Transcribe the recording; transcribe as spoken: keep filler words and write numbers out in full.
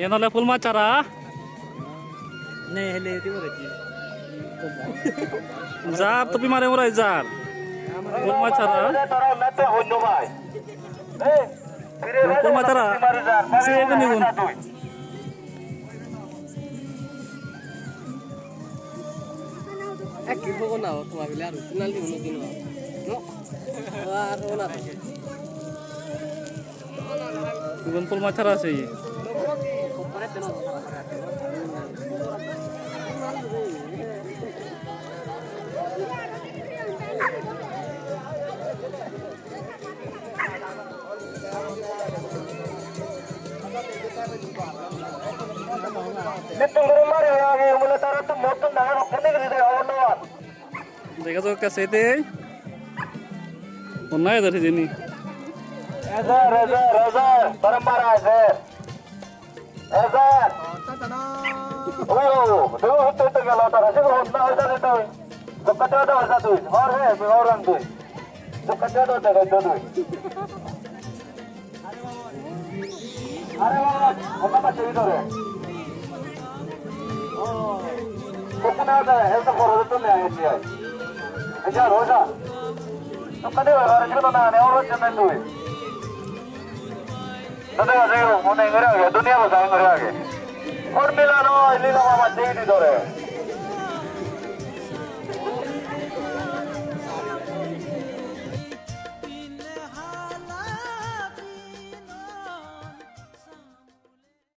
Iyen ole phul mach hara. Ne hele di bore ki. Jar topi mare mare jar. Phul mach hara. Phul mach hara. Se guni gun. Ek ki hobo na ho, toma bile aru penalty gulo dino. No. Ar hobo na. Igun phul mach hara se. Mittum guri mari agi mule tara tu mottun dangor hokkene guri de hobor no pan. Dega jok ka sete. Onna eder hijeni. Ejer, ejer, ejer. Tara mara ejer. Ejer. Oi, oi, oi. Dego hotte hotte gelo tara. Sigun honna hoy jani tui. Jokka dego hoy jani tui. Hor he, mi hor ang tui. Jokka dego hoy jani tui. Are baba, honna bacche bidire. Kokko na da, esa poro to ne ai ai. Eja roja. Tokka de baba, sino na ne oro jeme tui. Dade ase, mone ngore age, duniya bosa ngore age. Hor mila no, lila baba dei di dore.